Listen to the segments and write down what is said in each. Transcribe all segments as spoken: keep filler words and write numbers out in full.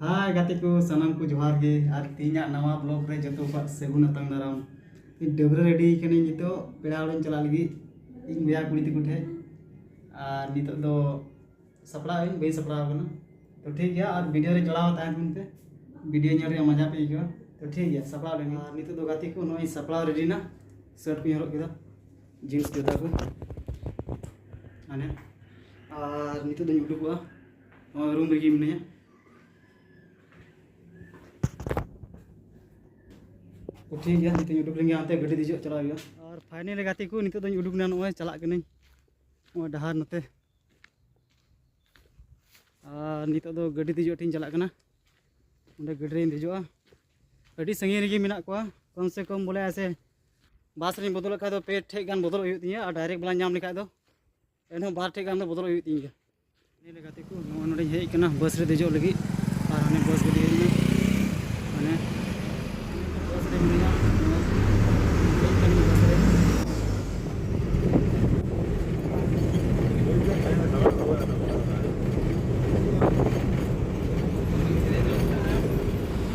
ᱦᱟᱭ ᱜᱟᱛᱮ ᱠᱚ, ᱥᱟᱱᱟᱢ ᱠᱚ ᱡᱚᱦᱟᱨ ᱜᱮ᱾ ᱟᱨ ᱛᱮᱦᱮᱧᱟᱜ ᱱᱟᱣᱟ ᱵᱞᱚᱜ ᱨᱮ ᱡᱚᱛᱚ ᱠᱚᱣᱟᱜ ᱥᱟᱹᱜᱩᱱ ᱟᱛᱟᱝ ᱫᱟᱨᱟᱢ᱾ ᱤᱧ ᱰᱟᱹᱵᱽᱨᱟᱹ ᱨᱮᱰᱤ ᱠᱟᱹᱱᱟᱹᱧ ᱱᱤᱛᱚᱜ ᱯᱮᱲᱟ ᱚᱲᱟᱜ ᱤᱧ ᱪᱟᱞᱟᱜ ᱞᱟᱹᱜᱤᱫ, ᱤᱧ ᱵᱚᱭᱦᱟ ᱠᱩᱲᱤ ᱛᱟᱠᱚ ᱴᱷᱮᱡ᱾ ᱟᱨ ᱱᱤᱛᱚᱜ ᱫᱚ ᱥᱟᱯᱲᱟᱣ ᱟᱹᱧ, ᱵᱟᱹᱧ ᱥᱟᱯᱲᱟᱣ ᱟᱠᱟᱱᱟ᱾ ᱛᱚ ᱴᱷᱤᱠ ᱜᱮᱭᱟ, ᱟᱨ ᱵᱷᱤᱰᱤᱭᱳ ᱨᱮ ᱡᱚᱲᱟᱣ ᱛᱟᱦᱮᱱ ᱛᱟᱵᱚᱱ ᱯᱮ, ᱵᱷᱤᱰᱤᱭᱳ ᱧᱮᱞ ᱨᱮᱭᱟᱜ ᱢᱚᱡᱟ ᱯᱮ ᱟᱹᱭᱠᱟᱹᱣᱟ᱾ ᱛᱚ ᱴᱷᱤᱠ ᱜᱮᱭᱟ, ᱥᱟᱯᱲᱟᱣ ᱞᱮᱱ ᱜᱮ᱾ ᱟᱨ ᱱᱤᱛᱚᱜ ᱫᱚ ᱜᱟᱛᱮ ᱠᱚ ᱱᱚᱜᱼᱚᱭ ᱥᱟᱯᱲᱟᱣ ᱨᱮᱰᱤ ᱮᱱᱟ, ᱥᱟᱨᱴ ᱠᱚᱧ ᱦᱚᱨᱚᱜ ᱠᱮᱫᱟ, ᱡᱤᱱᱥ ᱡᱩᱛᱟᱹ ᱠᱚ, ᱢᱟᱱᱮ᱾ ᱟᱨ ᱱᱤᱛᱚᱜ ᱫᱚᱧ ᱩᱰᱩᱠᱚᱜᱼᱟ, ᱱᱚᱜᱼᱚᱭ ᱨᱩᱢ ᱨᱮᱜᱮ ᱢᱤᱱᱟᱹᱧᱟ᱾ ᱛᱚ ᱴᱷᱤᱠ ᱜᱮᱭᱟ, ᱱᱤᱛᱚᱜ ᱤᱧ ᱩᱰᱩᱠ ᱞᱮᱱ ᱜᱮ, ᱦᱟᱱᱛᱮ ᱜᱟᱹᱰᱤ ᱫᱮᱡᱚᱜ ᱪᱟᱞᱟᱜ ᱦᱩᱭᱩᱜᱼᱟ᱾ ᱟᱨ ᱯᱷᱟᱭᱱᱟᱞᱤ ᱜᱟᱛᱮ ᱠᱚ, ᱱᱤᱛᱚᱜ ᱫᱚᱧ ᱩᱰᱩᱠ ᱮᱱᱟ, ᱱᱚᱜᱼᱚᱭ ᱪᱟᱞᱟᱜ ᱠᱟᱹᱱᱟᱹᱧ ᱱᱚᱜᱼᱚᱭ ᱰᱟᱦᱟᱨ ᱱᱚᱛᱮ᱾ ᱟᱨ ᱱᱤᱛᱚᱜ ᱫᱚ ᱜᱟᱹᱰᱤ ᱫᱮᱡᱚᱜ ᱴᱷᱮᱱ ᱤᱧ ᱪᱟᱞᱟᱜ ᱠᱟᱱᱟ, ᱚᱸᱰᱮ ᱜᱟᱹᱰᱤ ᱨᱤᱧ ᱫᱮᱡᱚᱜᱼᱟ᱾ ᱟᱹᱰᱤ ᱥᱟᱺᱜᱤᱧ ᱨᱮᱜᱮ ᱢᱮᱱᱟᱜ ᱠᱚᱣᱟ, ᱠᱚᱢ ᱥᱮ ᱠᱚᱢ ᱵᱚᱞᱮ ᱮᱥᱮ ᱵᱟᱥ ᱨᱤᱧ ᱵᱚᱫᱚᱞᱚᱜ ᱠᱷᱟᱡ ᱫᱚ ᱯᱮ ᱴᱷᱮᱡ ᱜᱟᱱ ᱵᱚᱫᱚᱞᱚᱜ ᱦᱩᱭᱩᱜ ᱛᱤᱧᱟᱹ, ᱟᱨ ᱰᱟᱭᱨᱮᱠᱴ ᱵᱟᱞᱟᱧ ᱧᱟᱢ ᱞᱮᱠᱷᱟᱡ ᱫᱚ ᱮᱱᱦᱚᱸ ᱵᱟᱨ ᱴᱷᱮᱡ ᱜᱟᱱ ᱫᱚ ᱵᱚᱫᱚᱞᱚᱜ ᱦᱩᱭᱩᱜ ᱛᱤᱧ ᱜᱮᱭᱟ᱾ ᱱᱤᱭᱟᱹ ᱜᱟᱛᱮ ᱠᱚ, ᱱᱚᱜᱼᱚᱭ ᱱᱚᱰᱮᱧ ᱦᱮᱡ ᱟᱠᱟᱱᱟ ᱵᱟᱥ ᱨᱮ ᱫᱮᱡᱚᱜ ᱞᱟᱹᱜᱤᱫ, ᱟᱨ ᱦᱟᱱᱮ ᱵᱟᱥ ᱜᱟᱹᱰᱤ ᱦᱮᱡ ᱮᱱᱟ, ᱦᱟᱱᱮ ᱵᱟᱥ ᱨᱮ ᱢᱤᱱᱟᱹᱧᱟ, ᱦᱮᱡ ᱠᱟᱹᱱᱟᱹᱧ ᱵᱟᱥ ᱨᱮ᱾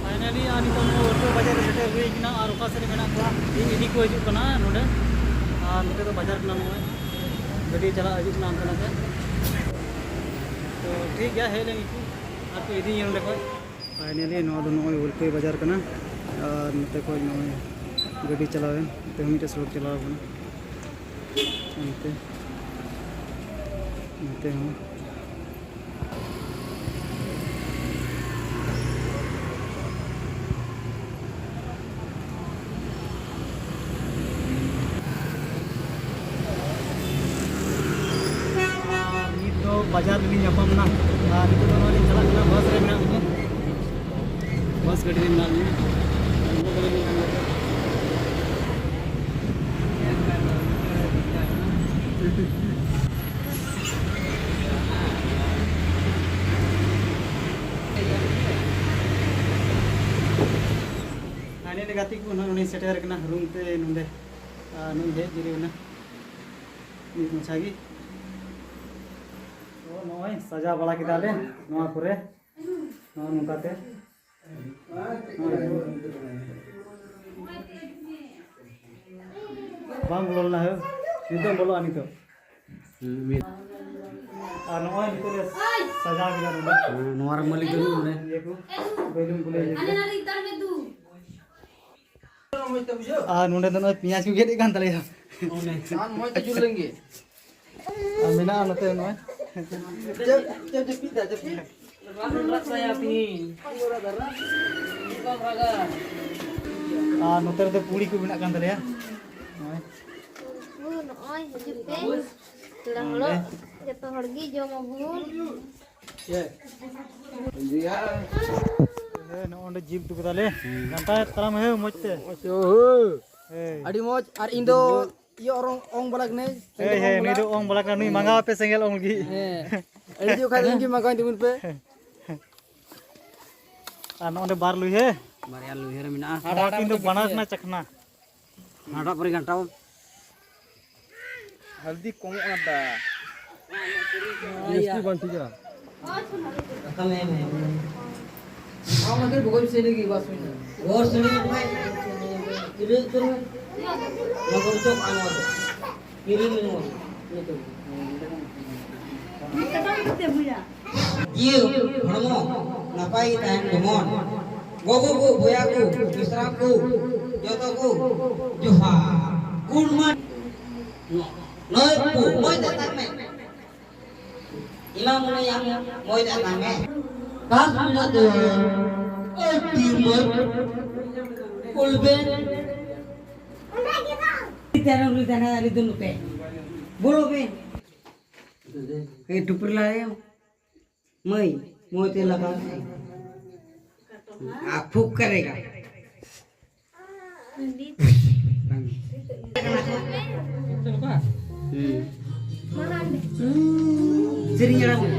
ᱯᱷᱟᱭᱱᱟᱞᱤ ᱟᱨ ᱱᱤᱛᱚᱜ ᱱᱚᱣᱟ ᱩᱞᱯᱟᱹᱭ ᱵᱟᱡᱟᱨ ᱨᱮ ᱥᱮᱴᱮᱨ ᱦᱩᱭ ᱠᱟᱱᱟ, ᱟᱨ ᱚᱠᱟ ᱥᱮᱫ ᱨᱮ ᱢᱮᱱᱟᱜ ᱠᱚᱣᱟ, ᱤᱧ ᱤᱫᱤ ᱠᱚ ᱦᱤᱡᱩᱜ ᱠᱟᱱᱟ ᱱᱚᱰᱮ᱾ ᱟᱨ ᱱᱚᱛᱮ ᱫᱚ ᱵᱟᱡᱟᱨ ᱠᱟᱱᱟ, ᱱᱚᱜᱼᱚᱭ ᱜᱟᱹᱰᱤ ᱪᱟᱞᱟᱜ ᱦᱤᱡᱩᱜ ᱠᱟᱱᱟ ᱦᱟᱱᱛᱮ ᱱᱟᱛᱮ᱾ ᱛᱚ ᱴᱷᱤᱠ ᱜᱮᱭᱟ, ᱦᱮᱡ ᱞᱮᱱ ᱜᱮᱠᱚ ᱟᱨ ᱠᱚ ᱤᱫᱤᱧᱟ ᱱᱚᱸᱰᱮ ᱠᱷᱚᱡ᱾ ᱯᱷᱟᱭᱱᱟᱞᱤ ᱱᱚᱣᱟ ᱫᱚ ᱱᱚᱜᱼᱚᱭ ᱩᱞᱯᱟᱹᱭ ᱵᱟᱡᱟᱨ ᱠᱟᱱᱟ, ᱟᱨ ᱱᱚᱛᱮ ᱠᱷᱚᱡ ᱱᱚᱜᱼᱚᱭ ᱜᱟᱹᱰᱤ ᱪᱟᱞᱟᱣ ᱮᱱ, ᱱᱚᱛᱮ ᱦᱚᱸ ᱢᱤᱫᱴᱮᱡ ᱥᱚᱲᱚᱠ ᱪᱟᱞᱟᱣ ᱠᱟᱱᱟ᱾ ᱚᱱᱛᱮ, ᱱᱚᱛᱮ ᱦᱚᱸ᱾ ᱟᱨ ᱱᱤᱛ ᱫᱚ ᱵᱟᱡᱟᱨ ᱨᱮᱞᱤᱧ ᱧᱟᱯᱟᱢ ᱮᱱᱟ᱾ ᱟᱨ ᱱᱤᱛᱚᱜ ᱫᱚ ᱱᱚᱜᱼᱚᱭ ᱞᱤᱧ ᱪᱟᱞᱟᱜ ᱠᱟᱱᱟ, ᱵᱟᱥ ᱨᱮ ᱢᱮᱱᱟᱜ ᱞᱤᱧᱟ, ᱵᱟᱥ ᱜᱟᱹᱰᱤ ᱨᱮ ᱢᱮᱱᱟᱜ ᱞᱤᱧᱟ᱾ ᱯᱷᱟᱭᱱᱟᱞᱤ ᱜᱟᱛᱮ ᱠᱚ, ᱱᱚᱜᱼᱚᱭ ᱱᱚᱰᱮᱧ ᱥᱮᱴᱮᱨ ᱟᱠᱟᱱᱟ ᱨᱩᱢ ᱛᱮ ᱱᱚᱰᱮ, ᱟᱨ ᱱᱚᱜᱼᱚᱭ ᱦᱮᱡ ᱡᱤᱨᱟᱹᱣ ᱮᱱᱟ ᱢᱤᱫ ᱢᱟᱪᱷᱟ ᱜᱮ᱾ ᱛᱚ ᱱᱚᱜᱼᱚᱭ ᱥᱟᱡᱟᱣ ᱵᱟᱲᱟ ᱠᱮᱫᱟᱞᱮ ᱱᱚᱣᱟ ᱠᱚᱨᱮ᱾ ᱱᱚᱜᱼᱚ ᱱᱚᱝᱠᱟᱛᱮ ᱵᱟᱝ ᱵᱚᱞᱚ ᱞᱮᱱᱟ᱾ ᱦᱳᱭ, ᱱᱤᱛᱚᱜ ᱵᱚᱞᱚᱜᱼᱟ ᱱᱤᱛᱚᱜ᱾ ᱟᱨ ᱱᱚᱜᱼᱚᱭ ᱱᱤᱛᱚᱜ ᱞᱮ ᱥᱟᱡᱟᱣ ᱠᱮᱫᱟ ᱱᱚᱰᱮ᱾ ᱦᱮᱸ, ᱱᱚᱣᱟ ᱨᱮ ᱢᱟᱹᱞᱤᱠ ᱫᱚ ᱱᱩᱭ ᱠᱟᱱᱟᱭ᱾ ᱤᱭᱟᱹ ᱠᱚ, ᱵᱮᱞᱩᱱ ᱠᱚᱞᱮ ᱤᱭᱟᱹ ᱠᱮᱫᱟ᱾ ᱟᱨ ᱱᱚᱰᱮ ᱫᱚ ᱱᱚᱜᱼᱚᱭ ᱯᱮᱸᱭᱟᱡᱽ ᱠᱚ ᱜᱮᱫ ᱮᱫ ᱠᱟᱱ ᱛᱟᱞᱮᱭᱟ᱾ ᱟᱨ ᱢᱮᱱᱟᱜᱼᱟ ᱱᱚᱛᱮ ᱱᱚᱜᱼᱚᱭ᱾ ᱟᱨ ᱱᱚᱛᱮ ᱨᱮᱫᱚ ᱯᱩᱲᱤ ᱠᱚ ᱵᱮᱱᱟᱜ ᱠᱟᱱ ᱛᱟᱞᱮᱭᱟ᱾ ᱱᱚᱜᱼᱚᱭ᱾ ᱱᱚᱜᱼᱚᱭ ᱦᱤᱡᱩᱜ ᱯᱮ᱾ ᱯᱮᱲᱟ ᱦᱚᱲᱚᱜ ᱡᱚᱛᱚ ᱦᱚᱲ ᱜᱮ ᱡᱚᱢ ᱟᱵᱚᱱ᱾ ᱦᱮᱸ, ᱱᱚᱜᱼᱚ ᱱᱚᱰᱮ ᱡᱤᱞ ᱩᱛᱩ ᱠᱮᱫᱟᱞᱮ᱾ ᱜᱷᱟᱱᱴᱟ ᱛᱟᱲᱟᱢ ᱦᱮ ᱢᱚᱡᱽ ᱛᱮ᱾ ᱦᱮᱸ᱾ ᱟᱹᱰᱤ ᱢᱚᱡᱽ᱾ ᱟᱨ ᱤᱧ ᱫᱚ ᱤᱭᱟᱹ ᱚᱨᱚᱝ, ᱚᱝ ᱵᱟᱲᱟ ᱠᱟᱹᱱᱟᱹᱧ᱾ ᱦᱮᱸ, ᱦᱮᱸ, ᱱᱩᱭ ᱫᱚ ᱚᱝ ᱵᱟᱲᱟ ᱠᱟᱱᱟ, ᱱᱩᱭ ᱢᱟᱸᱜᱟᱣ ᱟᱯᱮ ᱥᱮᱸᱜᱮᱞ ᱚᱝ ᱞᱟᱹᱜᱤᱫ᱾ ᱦᱮᱸ᱾ ᱟᱹᱰᱤ ᱡᱳᱨ ᱠᱷᱟᱡ ᱤᱧ ᱜᱮ ᱢᱟᱸᱜᱟᱣ ᱛᱟᱵᱚᱱ ᱯᱮ᱾ ᱟᱨ ᱱᱚᱜᱼᱚ ᱱᱚᱰᱮ ᱵᱟᱨ ᱞᱩᱭᱦᱟᱹ᱾ ᱵᱟᱨᱭᱟ ᱞᱩᱭᱦᱟᱹ ᱨᱮ ᱢᱮᱱᱟᱜᱼᱟ᱾ ᱦᱟᱸᱰᱟ ᱠᱤᱱ ᱫᱚ ᱵᱟᱱᱟᱨ ᱨᱮᱱᱟᱜ ᱪᱟᱠᱷᱱᱟ᱾ ᱦᱟᱸᱰᱟ ᱯᱚᱨᱮ ᱜᱷᱟᱱᱴᱟᱣ᱾ ᱦᱟᱞᱫᱤ ᱠᱚᱢᱚᱜ ᱠᱟᱱᱟ ᱫᱟ᱾ ᱡᱟᱹᱥᱛᱤ ᱵᱟᱝ ᱴᱷᱤᱠᱟ᱾ ᱟᱢ ᱟᱹᱰᱤ ᱵᱚᱜᱚᱡ ᱥᱮ ᱞᱟᱹᱜᱤᱫ ᱵᱟᱥ ᱦᱩᱭᱱᱟ᱾ ᱜᱚᱨ ᱥᱮ ᱞᱟᱹᱜᱤᱫ ᱵᱷᱟᱭ᱾ ᱠᱤᱨᱤᱧ ᱩᱛᱟᱹᱨ ᱢᱮ᱾ ᱱᱚᱣᱟ ᱠᱚ ᱪᱚᱯ ᱟᱱ ᱱᱚᱣᱟ ᱫᱚ᱾ ᱠᱤᱨᱤᱧ ᱢᱮ ᱱᱚᱣᱟ᱾ ᱱᱤᱛᱚᱜ᱾ ᱡᱤᱣᱤ ᱦᱚᱲᱢᱚ ᱱᱟᱯᱟᱭ ᱜᱮ ᱛᱟᱦᱮᱱ ᱡᱮᱢᱚᱱ᱾ ᱜᱚᱜᱚ ᱠᱚ, ᱵᱚᱭᱦᱟ ᱠᱚ, ᱢᱤᱥᱨᱟ ᱠᱚ, ᱡᱚᱛᱚ ᱠᱚ ᱡᱚᱦᱟᱨ᱾ Good morning᱾ ᱱᱚᱜᱼᱚᱭ ᱵᱚ, ᱢᱚᱡᱽ ᱛᱮ ᱛᱟᱦᱮᱱ ᱢᱮ᱾ ᱤᱢᱟᱢ ᱢᱚᱱᱮᱭᱟ, ᱢᱚᱡᱽ ᱛᱮ ᱛᱟᱦᱮᱱ ᱢᱮ᱾ ᱠᱟᱥ ᱢᱮᱱᱟᱜ ᱛᱟᱭᱟ, ᱟᱹᱰᱤ ᱢᱚᱡᱽ᱾ ᱠᱩᱞᱵᱮ᱾ ᱛᱮᱨᱚ ᱨᱩᱭ ᱛᱟᱦᱮᱱᱟ, ᱟᱹᱞᱤᱧ ᱫᱚ ᱱᱚᱛᱮ᱾ ᱵᱚᱞᱚ ᱵᱮᱱ᱾ ᱮ, ᱴᱩᱯᱨᱤ ᱞᱟᱜᱟᱭᱟᱢ᱾ ᱢᱟᱹᱭ, ᱢᱚᱡᱽ ᱛᱮ ᱞᱟᱜᱟᱣ ᱢᱮ᱾ ᱟᱨ ᱯᱷᱩᱠ ᱠᱟᱨᱮᱜᱟ᱾ ᱦᱩᱸ᱾ ᱥᱮᱨᱮᱧ ᱟᱲᱟᱝ ᱢᱮ᱾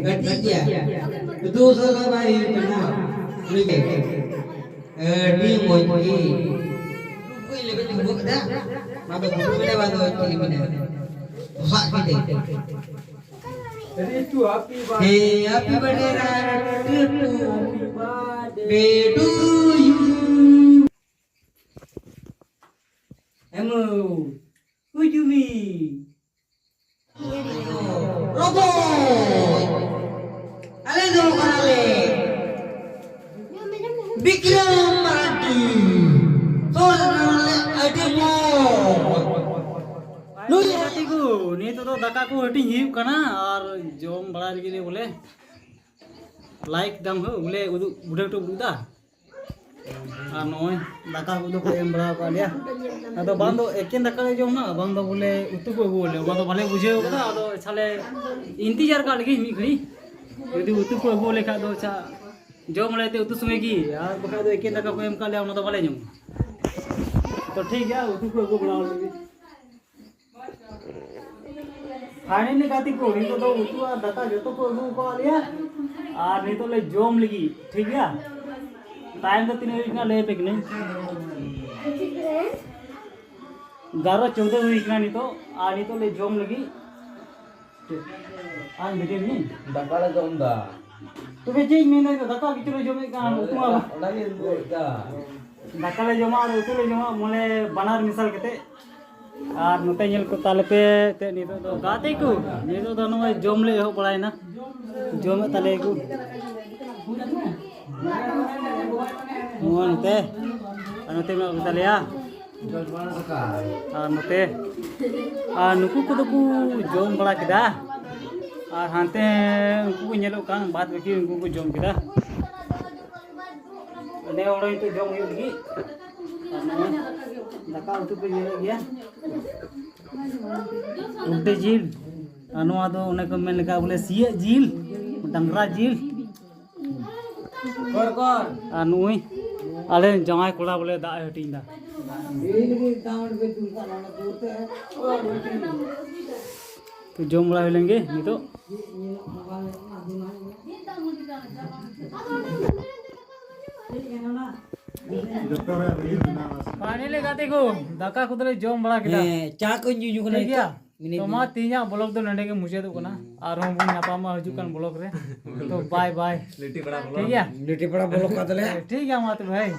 ᱠᱟᱹᱴᱤᱡ ᱜᱮᱭᱟ᱾ ᱫᱩ ᱥᱟᱞ ᱦᱚᱸ ᱵᱟᱭ ᱦᱩᱭᱩᱜ ᱠᱟᱱᱟ᱾ ᱩᱱᱤ ᱜᱮ᱾ ᱟᱹᱰᱤ ᱢᱚᱡᱽ ᱜᱮ᱾ ᱚᱠᱚᱭ ᱞᱮᱵᱮᱫ ᱧᱚᱜ ᱠᱮᱫᱟ? ᱚᱱᱟ ᱫᱚ ᱵᱩᱵᱩ ᱢᱮᱱᱟ, ᱵᱟᱝ ᱫᱚ ᱪᱤᱞᱤ ᱢᱮᱱᱟ? ᱯᱚᱥᱟᱜ ᱠᱮᱫᱮ᱾ Hey, happy birthday, Ratu. Happy birthday to you. Hello. Ujumi. ᱨᱚᱫᱚ᱾ ᱟᱞᱮ ᱫᱚ ᱠᱟᱱᱟᱞᱮ ᱵᱤᱠᱨᱚᱢ ᱢᱟᱨᱟᱱᱰᱤ᱾ ᱥᱚᱨ ᱠᱟᱱᱟᱞᱮ ᱟᱹᱰᱤ ᱢᱚᱡᱽ᱾ ᱱᱩᱭ ᱜᱟᱛᱮ ᱠᱚ, ᱱᱤᱛᱚᱜ ᱫᱚ ᱫᱟᱠᱟ ᱠᱚ ᱦᱟᱹᱴᱤᱧ ᱦᱩᱭᱩᱜ ᱠᱟᱱᱟ ᱟᱨ ᱡᱚᱢ ᱵᱟᱲᱟ ᱞᱟᱹᱜᱤᱫ ᱞᱮ ᱵᱚᱞᱮ᱾ ᱞᱟᱭᱤᱠ ᱫᱟᱢ ᱦᱳ, ᱵᱚᱞᱮ ᱩᱫᱩᱜ, ᱵᱩᱰᱷᱟᱹ ᱦᱚᱴᱚ ᱩᱫᱩᱜ ᱫᱟ᱾ ᱟᱨ ᱱᱚᱜᱼᱚᱭ ᱫᱟᱠᱟ ᱠᱚᱫᱚ ᱠᱚ ᱮᱢ ᱵᱟᱲᱟ ᱟᱠᱟᱫ ᱞᱮᱭᱟ᱾ ᱟᱫᱚ ᱵᱟᱝ ᱫᱚ ᱮᱠᱮᱱ ᱫᱟᱠᱟ ᱞᱮ ᱡᱚᱢᱟ, ᱵᱟᱝ ᱫᱚ ᱵᱚᱞᱮ ᱩᱛᱩ ᱠᱚ ᱟᱹᱜᱩ ᱟᱞᱮ, ᱚᱱᱟ ᱫᱚ ᱵᱟᱞᱮ ᱵᱩᱡᱷᱟᱹᱣ ᱠᱟᱫᱟ᱾ ᱟᱫᱚ ᱟᱪᱪᱷᱟ ᱞᱮ ᱤᱱᱛᱤᱡᱟᱨ ᱠᱟᱜ ᱞᱮᱜᱮ ᱢᱤᱫ ᱜᱷᱟᱹᱲᱤ, ᱡᱩᱫᱤ ᱩᱛᱩ ᱠᱚ ᱟᱹᱜᱩ ᱟᱞᱮ ᱠᱷᱟᱡ ᱫᱚ ᱟᱪᱪᱷᱟ ᱡᱚᱢ ᱟᱞᱮ ᱛᱮ ᱩᱛᱩ ᱥᱚᱸᱜᱮ ᱜᱮ, ᱟᱨ ᱵᱟᱠᱷᱟᱡ ᱫᱚ ᱮᱠᱮᱱ ᱫᱟᱠᱟ ᱠᱚ ᱮᱢ ᱠᱟᱜ ᱞᱮᱭᱟ, ᱚᱱᱟ ᱫᱚ ᱵᱟᱞᱮ ᱡᱚᱢᱟ᱾ ᱛᱚ ᱴᱷᱤᱠ ᱜᱮᱭᱟ, ᱩᱛᱩ ᱠᱚ ᱟᱹᱜᱩ ᱵᱟᱲᱟ ᱟᱞᱮ ᱜᱮ᱾ Finally ᱜᱟᱛᱮ ᱠᱚ, ᱱᱤᱛᱚᱜ ᱫᱚ ᱩᱛᱩ ᱟᱨ ᱫᱟᱠᱟ ᱡᱚᱛᱚ ᱠᱚ ᱟᱹᱜᱩ ᱟᱠᱟᱫ ᱞᱮᱭᱟ ᱟᱨ ᱱᱤᱛᱚᱜ ᱞᱮ ᱡᱚᱢ ᱞᱟᱹᱜᱤᱫ, ᱴᱷᱤᱠ ᱜᱮᱭᱟ? ᱴᱟᱭᱤᱢ ᱫᱚ ᱛᱤᱱᱟᱹᱜ ᱦᱩᱭ ᱠᱟᱱᱟ ᱞᱟᱹᱭ ᱟᱯᱮ ᱠᱟᱹᱱᱟᱹᱧ, ᱮᱜᱟᱨᱚ ᱪᱳᱫᱽᱫᱳ ᱦᱩᱭ ᱠᱟᱱᱟ ᱱᱤᱛᱚᱜ, ᱟᱨ ᱱᱤᱛᱚᱜ ᱞᱮ ᱡᱚᱢ ᱞᱟᱹᱜᱤᱫ᱾ ᱟᱨ ᱢᱤᱫᱴᱮᱱ ᱢᱤᱫ ᱫᱟᱠᱟ ᱞᱮ ᱡᱚᱢ ᱫᱟ᱾ ᱛᱚᱵᱮ ᱪᱮᱫ ᱤᱧ ᱢᱮᱱᱫᱟ, ᱫᱟᱠᱟ ᱜᱮᱪᱚ ᱞᱮ ᱡᱚᱢᱮᱫ ᱠᱟᱱ, ᱩᱛᱩ ᱢᱟ ᱚᱱᱟᱜᱮ ᱞᱟᱹᱭᱫᱟ᱾ ᱫᱟᱠᱟ ᱞᱮ ᱡᱚᱢᱟ ᱟᱨ ᱩᱛᱩ ᱞᱮ ᱡᱚᱢᱟ, ᱢᱚᱱᱮ ᱵᱟᱱᱟᱨ ᱢᱮᱥᱟᱞ ᱠᱟᱛᱮ᱾ ᱟᱨ ᱱᱚᱛᱮ ᱧᱮᱞ ᱠᱚ ᱛᱟᱞᱮ ᱯᱮ, ᱛᱮ ᱱᱤᱛᱚᱜ ᱫᱚ ᱜᱟᱛᱮ ᱠᱚ, ᱱᱤᱛᱚᱜ ᱫᱚ ᱱᱚᱜᱼᱚᱭ ᱡᱚᱢ ᱞᱮ ᱮᱦᱚᱵ ᱵᱟᱲᱟᱭᱮᱱᱟ, ᱡᱚᱢᱮᱫ ᱛᱟᱞᱮᱭᱟ ᱠᱚ᱾ ᱱᱚᱜᱼᱚᱭ ᱱᱚᱛᱮ, ᱟᱨ ᱱᱚᱛᱮ ᱢᱮᱱᱟᱜ ᱠᱚ ᱛᱟᱞᱮᱭᱟ᱾ ᱟᱨ ᱱᱚᱛᱮ, ᱟᱨ ᱱᱩᱠᱩ ᱠᱚᱫᱚ ᱠᱚ ᱡᱚᱢ ᱵᱟᱲᱟ ᱠᱮᱫᱟ, ᱟᱨ ᱦᱟᱱᱛᱮ ᱩᱱᱠᱩ ᱠᱚ ᱧᱮᱞᱚᱜ ᱠᱟᱱ, ᱵᱟᱫ ᱵᱟᱹᱠᱤ ᱩᱱᱠᱩ ᱠᱚ ᱡᱚᱢ ᱠᱮᱫᱟ᱾ ᱱᱮ ᱦᱚᱲ ᱱᱤᱛᱚᱜ ᱡᱚᱢ ᱦᱩᱭᱩᱜ ᱞᱟᱹᱜᱤᱫ᱾ ᱟᱨ ᱱᱚᱜᱼᱚᱭ ᱫᱟᱠᱟ ᱩᱛᱩ ᱯᱮ ᱧᱮᱞᱮᱫ ᱜᱮᱭᱟ᱾ ᱩᱞᱴᱟᱹ ᱡᱤᱞ, ᱟᱨ ᱱᱚᱣᱟ ᱫᱚ ᱚᱱᱮ ᱠᱚ ᱢᱮᱱ ᱞᱮᱠᱟ ᱵᱚᱞᱮ ᱥᱤᱭᱟᱹᱜ ᱡᱤᱞ, ᱰᱟᱝᱨᱟ ᱡᱤᱞ᱾ ᱟᱨ ᱱᱩᱭ ᱟᱞᱮ ᱡᱟᱶᱟᱭ ᱠᱚᱲᱟ ᱵᱚᱞᱮ ᱫᱟᱜ ᱮ ᱦᱟᱹᱴᱤᱧ ᱮᱫᱟ᱾ ᱡᱚᱢ ᱵᱟᱲᱟ ᱦᱩᱭ ᱞᱮᱱ ᱜᱮ ᱱᱤᱛᱚᱜ᱾ ᱯᱷᱟᱭᱱᱮᱞᱤ ᱜᱟᱛᱮ ᱠᱚ, ᱫᱟᱠᱟ ᱠᱚᱫᱚ ᱞᱮ ᱡᱚᱢ ᱵᱟᱲᱟ ᱠᱮᱫᱟ᱾ ᱦᱮᱸ, ᱪᱟ ᱠᱚᱧ ᱧᱩ ᱧᱩ ᱠᱟᱱᱟ ᱴᱷᱤᱠ ᱜᱮᱭᱟ᱾ ᱱᱤᱛᱚᱜ᱾ ᱢᱤᱱᱤᱴ ᱛᱚ ᱢᱟ, ᱢᱤᱱᱤᱴ᱾ ᱛᱮᱦᱮᱧᱟᱜ ᱵᱞᱚᱜ ᱫᱚ ᱱᱚᱸᱰᱮ ᱜᱮ ᱢᱩᱪᱟᱹᱫᱚᱜ ᱠᱟᱱᱟ᱾ ᱟᱨᱦᱚᱸ ᱵᱚᱱ ᱧᱟᱯᱟᱢᱟ ᱦᱤᱡᱩᱜ ᱠᱟᱱ ᱵᱞᱚᱜ ᱨᱮ᱾ ᱛᱚ ᱵᱟᱭ ᱵᱟᱭ᱾ ᱞᱤᱴᱤ ᱯᱟᱲᱟ ᱵᱞᱚᱜ᱾ ᱴᱷᱤᱠ ᱜᱮᱭᱟ᱾ ᱞᱤᱴᱤ ᱯᱟᱲᱟ ᱵᱞᱚᱜ ᱠᱟᱫᱟᱞᱮ᱾ ᱴᱷᱤᱠ ᱜᱮᱭᱟ ᱢᱟ ᱛᱚᱵᱮ ᱵᱷᱟᱭ᱾